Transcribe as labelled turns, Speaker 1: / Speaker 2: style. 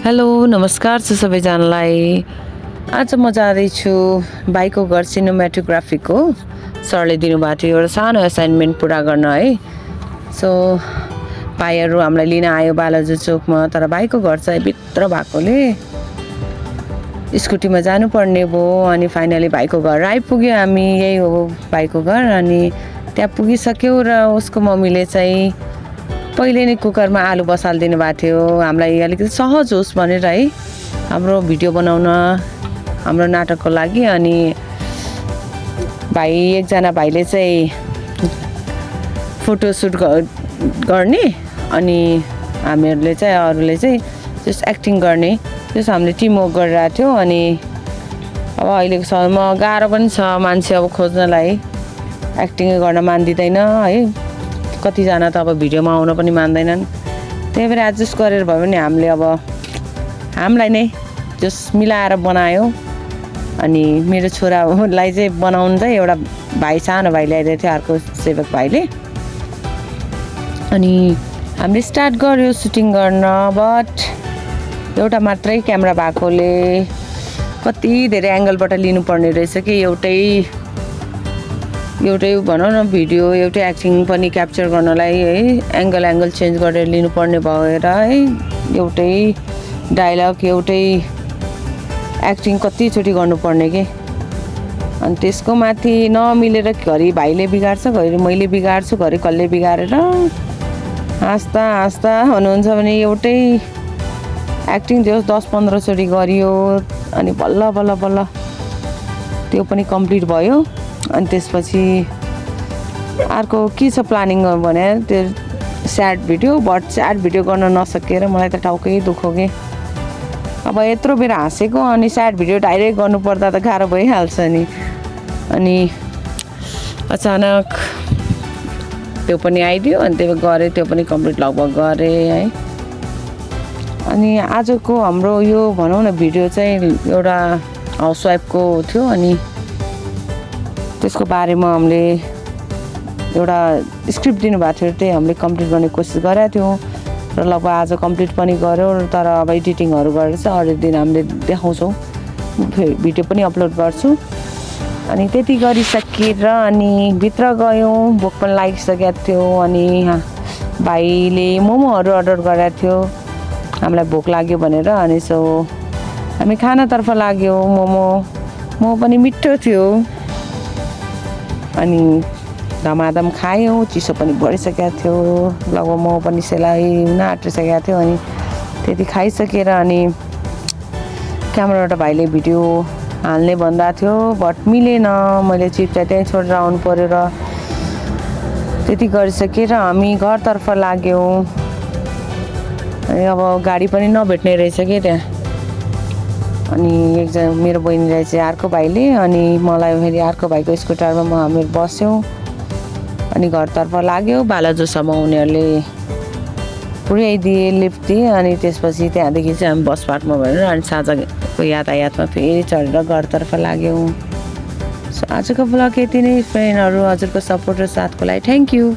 Speaker 1: Hello नमस्कार छ सबैजनालाई। आज म जाँदैछु भाइको घर सिनेमेटोग्राफीको सरले दिनुभएको थियो एउटा सानो असाइनमेन्ट पुरा गर्न है। सो भाइहरू हामीलाई लिन आयो बालाजु चोकमा, तर भाइको घर चाहिँ भित्र भएकोले स्कुटीमा जानुपर्ने भयो। अनि फाइनली भाइको घर आइपुग्यो हामी, यही हो भाइको घर। अनि त्यहाँ पुगिसक्यो र उसको मम्मीले चाहिँ पहिले नै कुकरमा आलु बसालिदिनु भएको थियो हामीलाई अलिकति सहज होस् भनेर है, हाम्रो भिडियो बनाउन, हाम्रो नाटकको लागि। अनि एकजना भाइले चाहिँ फोटोसुट गर्ने अनि हामीहरूले चाहिँ अरूले चाहिँ जस्ट एक्टिङ गर्ने, जस्ट हामीले टिमवर्क गरिरहेको थियो। अनि अब अहिलेको समयमा गाह्रो पनि छ मान्छे अब खोज्नलाई, एक्टिङ गर्न मान्दिँदैन है, कतिजना त अब भिडियोमा आउन पनि मान्दैनन्। त्यही भएर एडजस्ट गरेर भयो भने हामीले अब हामीलाई नै जस्ट मिलाएर बनायो। अनि मेरो छोरालाई चाहिँ बनाउनु चाहिँ एउटा भाइ, सानो भाइ ल्याइदिएको थियो, अर्को सेवक भाइले। अनि हामीले स्टार्ट गर्यो सुटिङ गर्न, बट एउटा मात्रै क्यामेरा भएकोले कति धेरै एङ्गलबाट लिनुपर्ने रहेछ कि एउटै भनौँ न भिडियो, एउटै एक्टिङ पनि क्याप्चर गर्नलाई है, एङ्गल चेन्ज गरेर लिनुपर्ने भएर है, एउटै डायलग एउटै एक्टिङ कतिचोटि गर्नुपर्ने के। अनि त्यसको माथि नमिलेर घरि भाइले बिगार्छ, घरि मैले बिगार्छु, घरि कसले बिगारेर हाँस्दा हुनुहुन्छ भने एउटै एक्टिङ त्यो 10-15 चोटि गरियो। अनि बल्ल त्यो पनि कम्प्लिट भयो। अनि त्यसपछि अर्को के छ प्लानिङ भने त्यो sad video, but sad video गर्न नसकेर मलाई त टाउकै दुख्यो कि। अब यत्रो बेर हाँसेको अनि स्याड भिडियो डाइरेक्ट गर्नुपर्दा त गाह्रो भइहाल्छ नि। अनि अचानक त्यो पनि आइदियो, अनि त्यो गरेँ, त्यो पनि कम्प्लिट लगभग गरेँ है। अनि आजको हाम्रो यो भनौँ न भिडियो चाहिँ एउटा हाउसवाइफको थियो। अनि त्यसको बारेमा हामीले एउटा स्क्रिप्ट दिनुभएको थियो, त्यही हामीले कम्प्लिट गर्ने कोसिस गरेका थियौँ र लगभग आज कम्प्लिट पनि गऱ्यौँ। तर अब एडिटिङहरू गरेर चाहिँ अरू दिन हामीले देखाउँछौँ, भिडियो पनि अपलोड गर्छु। अनि त्यति गरिसकेर अनि भित्र गयौँ, भोक पनि लागिसकेको थियो। अनि भाइले मोमोहरू अर्डर गरेको थियो हामीलाई भोक लाग्यो भनेर। अनि सो हामी खानातर्फ लाग्यो। मोमो पनि मिठो थियो। अनि धमाधम खायौँ, चिसो पनि बढिसकेको थियो, लगभग मोमो पनि सेलाउन आँटिसकेको थियो। अनि त्यति खाइसकेर अनि क्यामेराबाट भाइले भिडियो हाल्ने भन्दा थियो, बट मिलेन, मैले चिप चाहिँ त्यहीँ छोडेर आउनु पऱ्यो। र त्यति गरिसकेर हामी घरतर्फ लाग्यौँ। अनि अब गाडी पनि नभेट्ने रहेछ कि त्यहाँ। अनि एकजना मेरो बहिनीलाई चाहिँ अर्को भाइले, अनि मलाई फेरि अर्को भाइको स्कुटरमा हामीहरू बस्यौँ। अनि घरतर्फ लाग्यो। बालाजुसम्म उनीहरूले पुर्याइदिए, लिफ्ट दिए। अनि त्यसपछि त्यहाँदेखि चाहिँ हामी बस पार्कमा भएर अनि साँझको यातायातमा फेरि चढेर घरतर्फ लाग्यौँ। सो आजको ब्लग यति नै फ्रेन्डहरू, हजुरको सपोर्ट र साथको लागि थ्याङ्क यू।